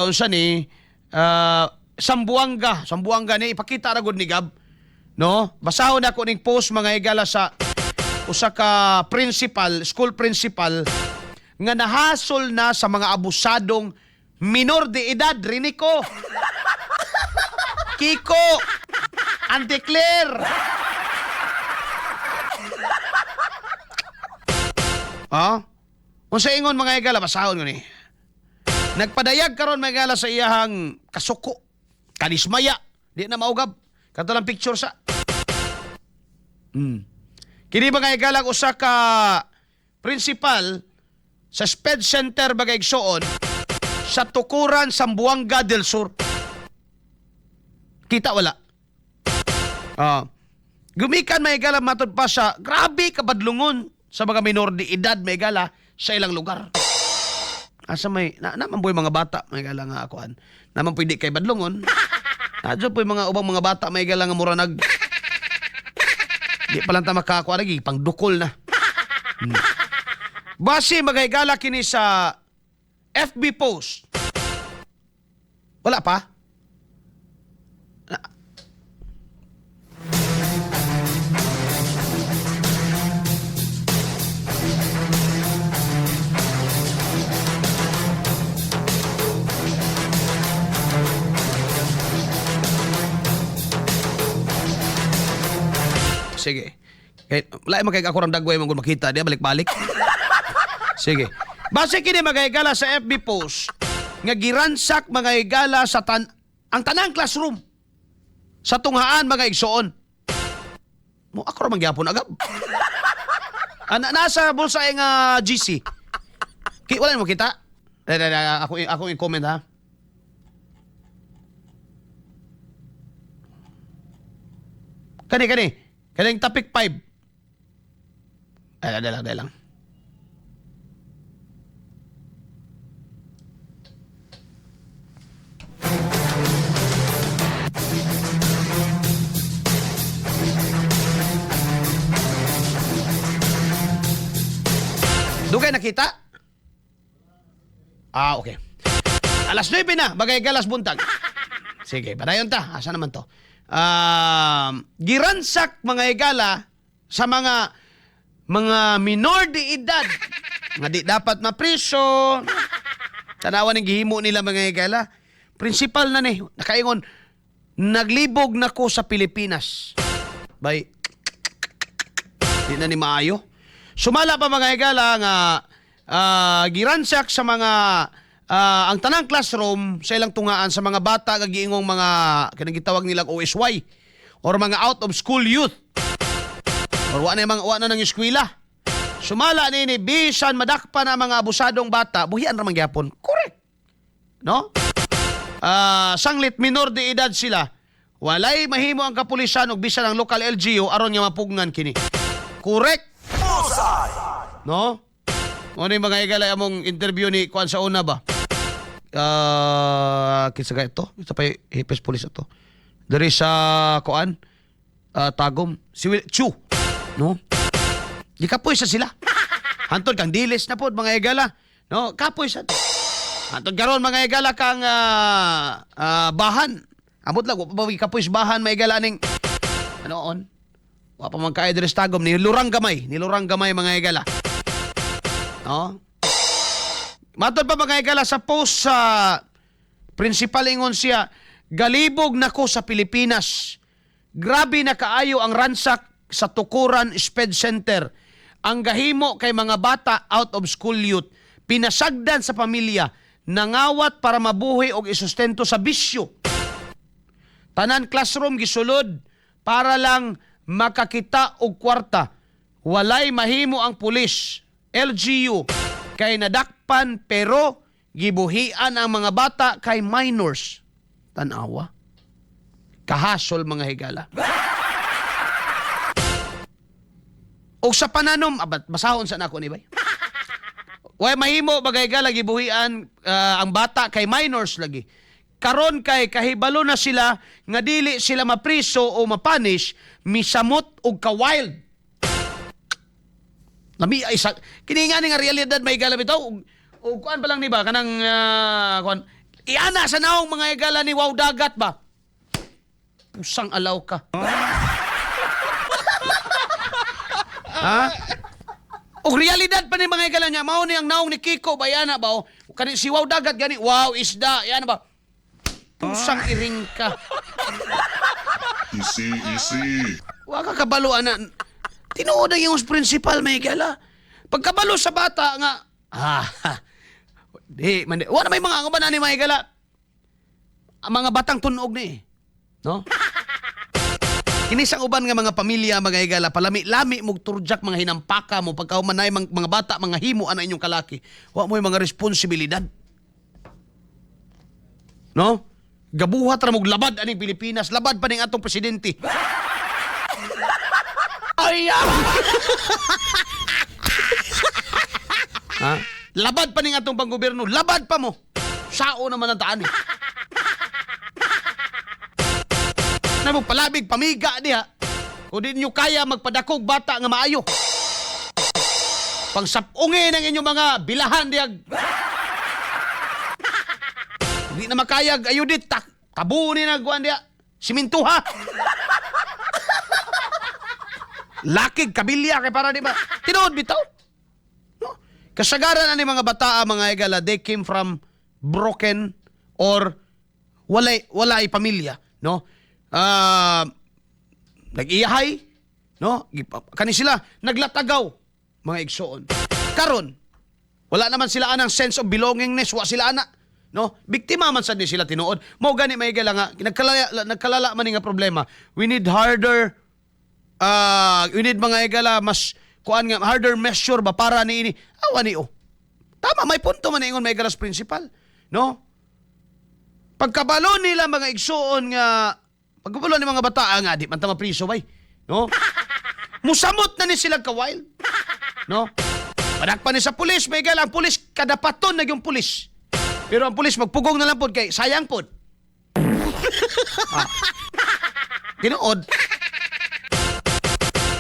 unsa ni Sambuanga, Sambuanga ni ipakita ra gud ni Gab. No? Basahon ako ning post, mga higala, sa usa ka principal, school principal nga nahasol na sa mga abusadong minor de edad, Rinico. Kiko. Auntie Claire. Ah? Unsa ingon, mga higala, basahon ko ni. Nagpadayag karon, mga higala, sa iyahang kasuko, kanismaya, di na maugab. Kato lang picture sa. Kini, mga higala, usa ka principal sa SPED Center, mga igsoon, sa Tukuran, Zamboanga del Sur. Kita wala? Ah. Gumikan, mga higala, matod pa sa grabe kabadlungon sa mga minor de edad, mga higala, sa ilang lugar. Asa may na naman po'y mga bata, mga higala, nga akuan. Naman pwede kay badlungon. Nadyo po'y mga ubang mga bata, mga higala, nga mura nag di pa lang ta makakuan lagi pangdukol na. Base, mga higala, kini sa FB post. Wala pa? Sige. Kay wala man kay ako rang dagway man kung makita di balik-balik. Sige. Base kini, mga higala, sa FB post nga giransak, mga higala, sa ang tanang classroom sa tunghaan, mga igsoon. Mo ako ra man gyapon agab. Ana nasa bulsa ay nga GC. Ki wala mo kita? Dai dai dai, ako ako i-comment ha. Kani kani. Kaning topic 5. Ay, dai lang, dai lang. Dugay nakita? Ah, okay. Alas 9 na, bagay galas buntag. Sige, padayon ta. Asa naman to? Giransak, mga higala, sa mga minor de edad nga di dapat mapriso. Tanawan ng gihimo nila, mga higala. Principal na ni, nakaingon, "Naglibog na ko sa Pilipinas." Bay, di na ni maayo. Sumala pa, mga higala, nga giransak sa mga ang tanang classroom sa ilang tungaan sa mga bata nga giingong mga kanang gitawag nilang OSY or mga out of school youth or wa na mga wa na nang eskwela. Sumala nini, bisan madakpan ang mga abusadong bata, buhian ra man gyapon. Correct. No? Sanglit minor de edad sila, walay mahimo ang kapulisan ug bisan ang local LGU aron nga mapugngan kini. Correct. No? Mo ni, mga higala, among interview ni kuan sa una ba? Kinsa ka ito? Ito pa hipes police ato. Diri sa kuan Tagum si Will Chu, no? Gikapoy sa sila. Hantod kang dilis na pod, mga higala. No, kapoy sa. Hantod karon, mga higala, kang bahan. Amot lang wa pa ba kapoy sa bahan, mga higala, ning ano on? Wa pa man kaayo diri sa Tagum ni lurang gamay, ni lurang gamay, mga higala. No? Matod pa, mga higala, sa post sa principal, ingon siya, "Galibog nako sa Pilipinas. Grabe na kaayo ang ransak sa Tukuran SPED Center. Ang gahimo kay mga bata out of school youth, pinasagdan sa pamilya, nangawat para mabuhi og isustento sa bisyo. Tanan classroom gisulod para lang makakita og kwarta. Walay mahimo ang pulis, LGU, kay nadakpan pero gibuhian ang mga bata kay minors." Tanawa. Kahasol, mga higala. Og sa pananom, abat basahon sa nako ni bay. Way mahimo, mga higala, gibuhian ang bata kay minors lagi. Karon kay kahibalo na sila nga dili sila mapriso o mapunish, misamot og ka-wild. Lami ay sa kini nga ni nga realidad, may higala bitaw, og kuan pa lang ni ba kanang kuan Iana sa naong, mga higala, ni Wow Dagat ba? Pusang alaw ka. Ha? Og realidad pa ni, mga higala, niya, mao ni ang naong ni Kiko ba, iana ba? O, kani si Wow Dagat gani, wow isda, iana ba? Pusang iring ka. Easy, easy. Wa ka kabalo ana. Tinuod ang iyong principal, may higala. Pagkabalo sa bata nga ah, di man di. Wa na may mga ang ni, mga higala. Ang mga batang tunog ni. No? Kini sa uban nga mga pamilya, mga higala, palami-lami mog turjak mga hinampaka mo pagkahuman nay mga bata mga himo ana inyong kalaki. Wa mo mga responsibilidad. No? Gabuhat ra mog labad aning Pilipinas, labad pa ning atong presidente. Ay! Ah! Ha? Labad pa ning atong panggobyerno, labad pa mo. Sao naman ang taan eh. Na mo palabig pamiga diha. Kung di niyo kaya magpadakog bata nga maayo. Pangsapungin ang inyong mga bilahan diha. Di na makayag ayudit tak tabunin na guan diha. Simintuha. Lakig kabilya kay para di ba? Tinuod bitaw. No? Kasagaran ani mga bataa, mga higala, they came from broken or walay pamilya, no? Ah, nag-iyahay, no? Kani sila naglatagaw, mga igsoon. Karon, wala naman sila anang sense of belongingness, wa sila ana, no? Biktima man sad ni sila tinuod. Mao gani, may higala, nga nagkalala man ni nga problema. We need, mga higala, mas kuan nga harder measure ba para ni ini. Awa ni oh. Tama, may punto man ingon, may higala, principal, no? Pagkabalo nila, mga igsuon, nga pagkabalo ni mga bata nga di man ta mapriso bay, no? Musamot na ni sila ka wild. No? Padakpan ni sa pulis, may ang pulis kadapaton na yung pulis. Pero ang pulis magpugong na lang pod kay sayang pod. Ah. Tinuod.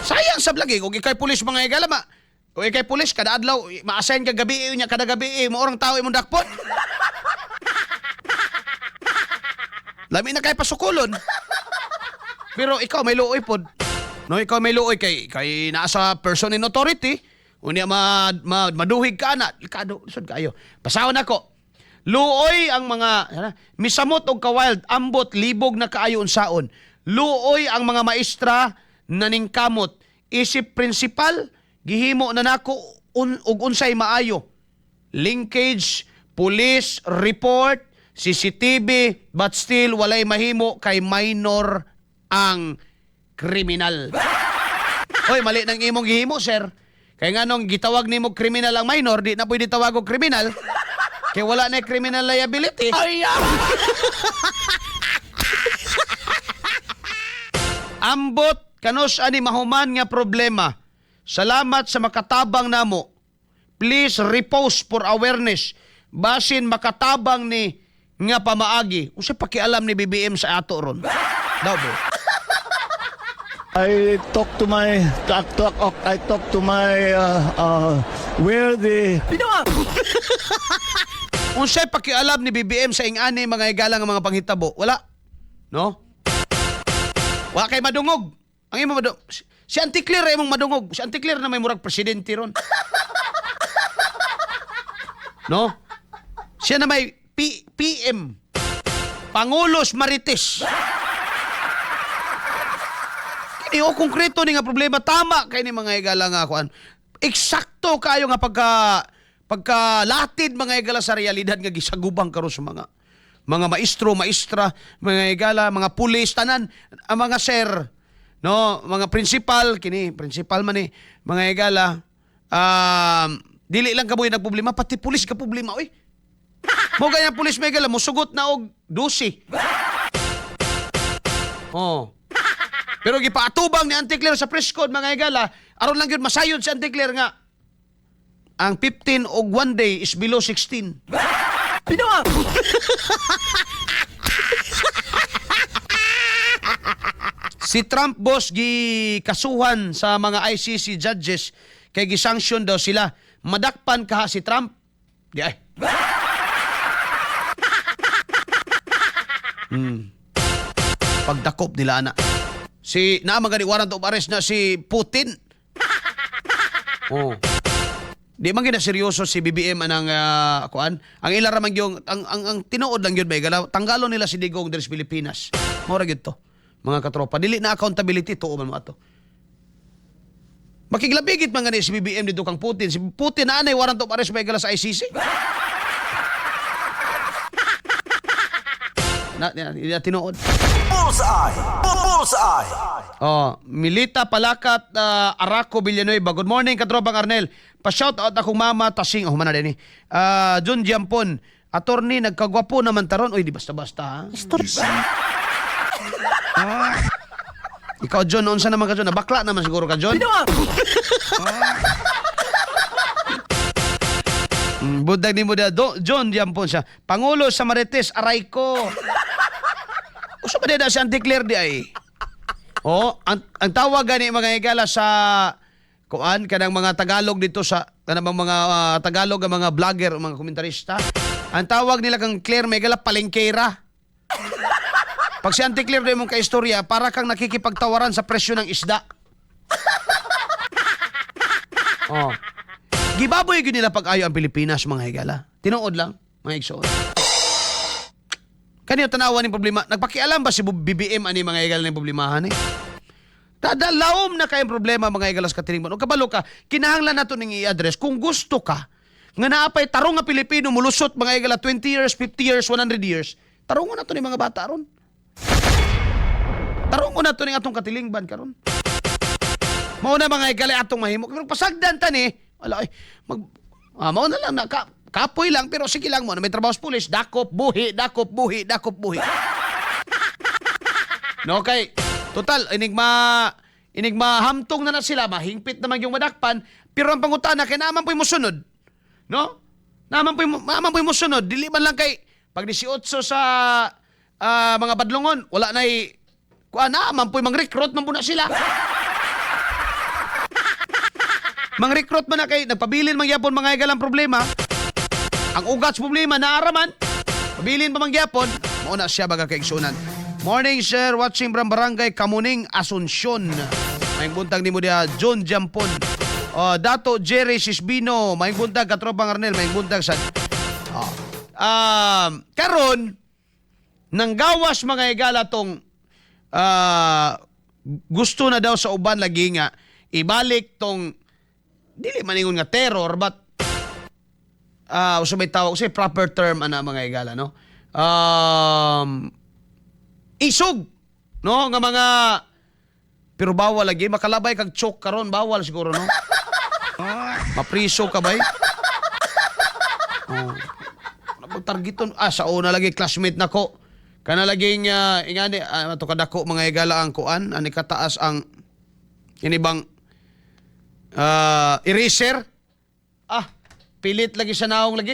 Sayang sa lagi kung ikay pulis, mga higala, ma. Kung ikay pulis kada adlaw ma-assign ka gabi niya kada gabi mo orang tao imong dakpon. Lami na kay pasukulon. Pero ikaw may luoy pod. No, ikaw may luoy kay naa sa person in authority. Unya ma, ma maduhig ka na, kado sud kayo. Pasahon ako. Luoy ang mga ano, misamot og ka-wild, ambot libog na kaayo unsaon. Luoy ang mga maestra naningkamot. Isip principal gihimo na nako og unsay maayo. Linkage, police report, CCTV, but still walay mahimo kay minor ang kriminal. Oy, mali nang imong gihimo, sir. Kay nganong gitawag nimo kriminal ang minor, di na pwede tawag og kriminal. Kay wala na criminal liability. Ay! Ambot kanus ani mahuman nga problema. Salamat sa makatabang namo. Please repost for awareness. Basin makatabang ni nga pamaagi. Unsa pakialam ni BBM sa ato ron? Daw ba? I talk to my talk, talk, I talk to my where the Unsay pakialam ni BBM sa ingani, mga higala, nga mga panghitabo? Wala. No? Wa kay madungog. Ang imo madungog. Si Auntie Claire imong madungog. Si Auntie Claire na may murag presidente ron. No? Siya na may PM. Pangulos Marites. Kini o konkreto ni nga problema, tama kay ni, mga higala, nga kuan. Eksakto kayo nga pagka pagkalatid, mga higala, sa realidad nga gisagubang karon sa mga maestro, maestra, mga higala, mga pulis, tanan, ang mga sir, no, mga principal, kini principal man ni, mga higala, dili lang kabuhi nagproblema, pati pulis ka problema, oy. Mo ganyan pulis, mga higala, musugot na og 12. Oh. Pero gipaatubang ni Auntie Claire sa press con, mga higala, aron lang gyud masayod si Auntie Claire nga ang 15 og 1 day is below 16. Pinoa! Si Trump, boss, gikasuhan sa mga ICC judges kay gisanction daw sila. Madakpan kaha si Trump? Di ay. Pagdakop nila ana. Si naa man gani warrant of arrest na si Putin. Oh. Di man gina seryoso si BBM anang kuan. Ang ila ra man gyung ang tinuod lang gyud ba gala tanggalon nila si Digong diri sa Pilipinas. Mao ra gyud to. Mga katropa, dili na accountability tuo man mo ato. Makiglabigit man gani si BBM dito kang Putin. Si Putin na anay warrant of arrest ba gala sa ICC? Na tinuod. Bullseye! Bullseye! Oh, Milita Palakat, Araco Villanueva. Good morning, katropang Arnel. Pa-shout out akong mama Tasing. Oh, humana din eh. Jun Jampon. Attorney, nagkagwapo naman taron. Uy, di basta-basta ha. Ikaw, John, unsa naman ka, John? Nabakla naman siguro ka, John. Budag ni mo da. John Jampon siya. Pangulo sa Marites, aray ko. Usa pa di na si Auntie Claire di ay. Oh, ang tawag gani mga higala sa kuan kanang mga Tagalog dito sa kanang mga Tagalog ang mga vlogger o mga komentarista. Ang tawag nila kang Claire Megala palengkera. Pag si Auntie Claire mong kaistorya, para kang nakikipagtawaran sa presyo ng isda. Oh. Gibaboy gyud nila pag-ayo ang Pilipinas mga higala. Tinuod lang, mga igsoon. Kaniyo tanawan ni problema. Nagpakialam ba si BBM ani mga higala ng problemahan eh? Dadalawom na kayong problema mga higalas katilingban. O kabalo ka, kinahanglan nato ning i-address kung gusto ka nga naapay tarong nga Pilipino mulusot mga higala 20 years, 50 years, 100 years. Tarong na to ni mga bata ron. Tarong na to ning atong katilingban karon. Mao na mga higala atong mahimo. Pero pasagdan ta ni, wala ay mag mao na lang na kapoy lang pero sige lang mo na may trabaho sa pulis, dakop buhi, dakop buhi, dakop buhi. No, kay total inig mahamtong na na sila, mahingpit naman yung madakpan, pero ang pangutana kay naaman po'y mosunod. No? Naaman po'y mosunod, dili man lang kay pag 18 sa mga badlongon, wala nay kuan naaman po'y mang-recruit man po na sila. Mang-recruit man na kay nagpabilin man gyapon mga higalang problema. Ang ugat sa problema naaraman. Pabilin pa man gyapon, mao na siya baga kaigsunan. Morning sir, watching from Barangay Kamuning, Asuncion. Maayong buntag nimo diha, John Jampon. Oh, Dato Jerry Sisbino, maayong buntag katropang Arnel, maayong buntag sa. Oh. Karon nanggawas mga higala tong gusto na daw sa uban lagi nga ibalik tong dili maningon nga terror but usa may tawag usa proper term ana mga higala no, isog no nga mga, pero bawal lagi makalabay kag choke karon, bawal siguro no, mapriso ka bay. Oh. Targeton sa una lagi classmate nako kana laging ingani ato kadako mga higala ang kuan ani kataas ang inibang eraser, pilit lagi sa naong lagi.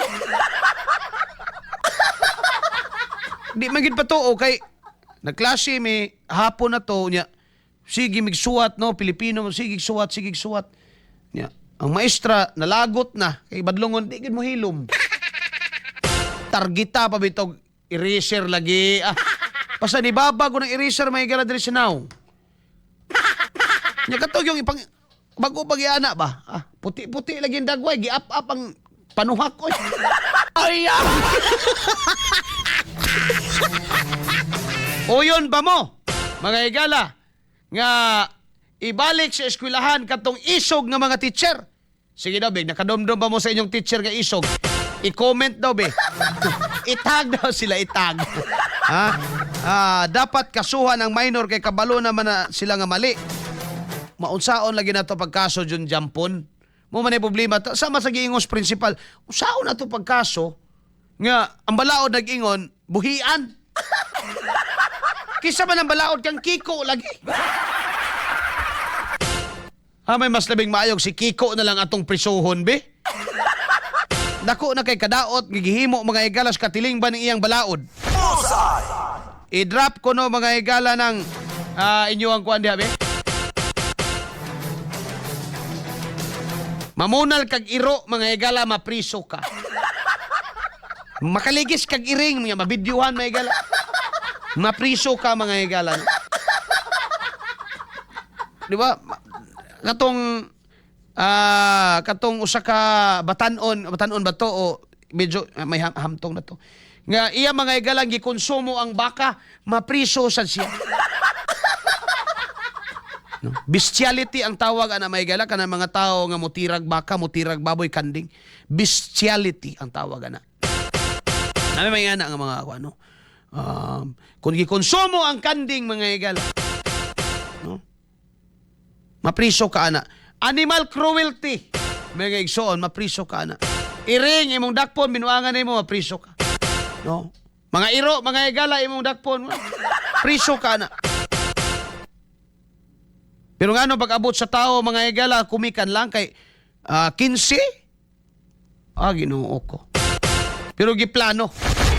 Di man gid pa to okay. Nagklase mi hapon na to nya. Sige migsuwat no Pilipino, sige suwat, sige suwat. Nya ang maestra nalagot na kay badlongon di gid mo hilom. Targeta pa bitog eraser lagi. Basta ni babag ko ng eraser may gara diri sa naong. Nya katog yung ipang bago pag iana ba? Puti-puti lagi ang dagway, gi-up-up ang panuhak ko. Ay! Uyon ba mo, mga higala, nga ibalik sa eskwelahan katong isog nga mga teacher? Sige daw, big, nakadomdom ba mo sa inyong teacher nga isog? I-comment daw, be. I-tag daw sila, i-tag. Ha? Dapat kasuhan ang minor kay kabalo naman na sila nga mali. Maunsaon lagi na to pagkaso dyan Jampon. Mo man ay problema. Sama sa giingos principal. Unsaon na to pagkaso nga ang balaod nag-ingon, buhian. Kisa man ang balaod kang Kiko lagi. Ha, may mas labing maayog si Kiko na lang atong prisuhon, be. Dako na kay kadaot, gigihimo mga higalas katiling ba ng iyang balaod. Bullseye! I-drop ko no mga higala ng inyo ang kuan diha, be. Mamunal kag iro mga higala, mapriso ka. Makaligis kag iring, mga mabidyuhan mga higala. Mapriso ka, mga higala. Di ba? Katong usa ka batanon, batanon ba to o medyo may hamtong na to. Nga iya, mga higala, gikonsumo ang baka, mapriso sad siya. No? Bestiality ang tawag ana, mga higala, kana mga tao nga mutirag baka, mutirag baboy, kanding. Bestiality ang tawag ana. Nami may ana nga mga ano. Kung gikonsumo ang kanding, mga higala, no? Mapriso ka ana. Animal cruelty. Mga igsoon, mapriso ka ana. Iring imong dakpon, binuangan nimo, mapriso ka. No? Mga iro, mga higala, imong dakpon, priso ka ana. Pero ngano pag abot sa tao, mga higala, kumikan lang kay 15? Ah, Ginoo ko. Pero giplano.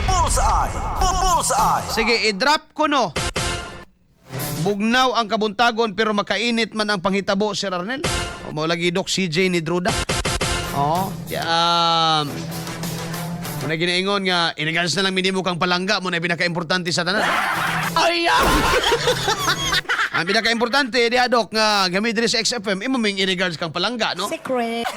Bullseye! Bullseye! Sige, i-drop ko, no. Bugnaw ang kabuntagon pero makainit man ang panghitabo, Sir Arnel. O mao lagi Doc CJ ni Druda. Oo. Yeah, muna ginaingon nga inigans na lang minimo kang palangga mo na pinaka-importante sa tanan. Ay! Ang pinaka-importante di Dok nga gamit diri sa XFM imo ming in-regards kang palangga, no? Secret.